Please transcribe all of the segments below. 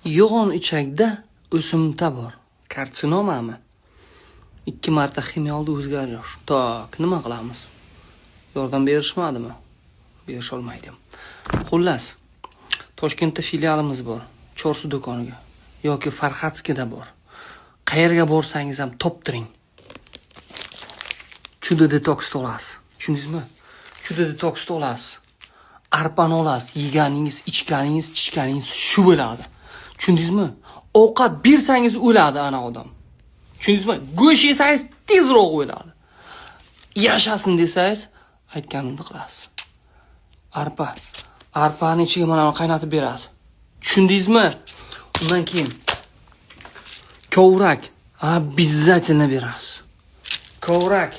Yo'g'on ichakda o'simta bor. Karsinomami? 2 marta ximiya oldi, o'zgarish. Так, nima qilamiz? Yordam berishmadimi? Berisholmaydi. Xullas, Toshkentda filialimiz bor. Chorsu do'koniga yoki Farxatskida bor. Qayerga borsangiz ham toptiring. Chudo detoks olasiz. Tushundingizmi? Chudo detoks olasiz. Arpani olasiz, yeganingiz, ichganingiz, ichganingiz shu bo'ladi. Tushundingizmi? Ovqat bersangiz o'ladi ana odam. Tushundingizmi? Go'sht yesangiz tezroq o'ladi. Yashasin desangiz, aytganimni qilasiz. Arpa. Arpani ichiga mana buni qaynatib berasiz. Tushundingizmi? Undan keyin kovrak обязательно berasiz. Kovrak,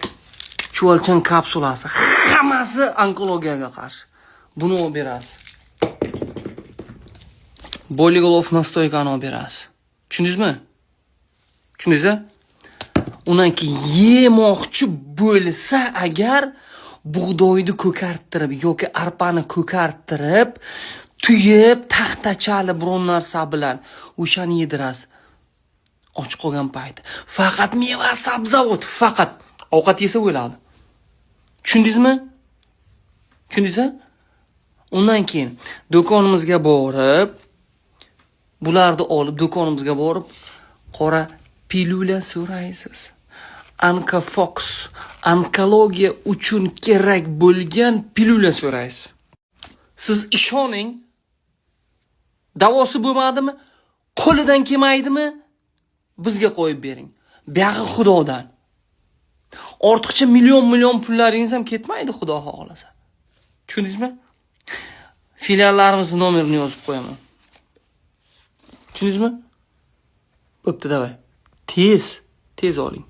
chuvalchang kapsulasi, hammasi onkologiyaga qarshi. Buni olib berasiz. Болиголов настойка ni olib berasiz. Tushundingizmi? Tushundingiz? Undan keyin yemoqchi bo'lsa agar, bug'doyni ko'kartirib yoki arpani ko'kartirib, tuyib, taxtachali biron narsa bilan o'shani yedirasiz. Och qolgan payti. Faqat meva, sabzavot, faqat ovqat yesa o'ladi. Tushundingizmi? Tushundingiz? Undan keyin do'konimizga borib, bularni olib, do'konimizga borib, qora pilyula so'raysiz. Ankafox, onkologiya uchun kerak bo'lgan pilyula so'raysiz. Siz ishoning, davosi bo'lmadimi? Qo'lidan kelmaydimi? Bizga qo'yib bering. Buyog'i Xudodan. Ortiqcha million million pullaringiz ham ketmaydi, Xudo xohlasa. Tushundingizmi? Filiallarimizni nomerini yozib qo'yaman. Tushundingizmi? Bo'pti, давай. Tez, tez oling.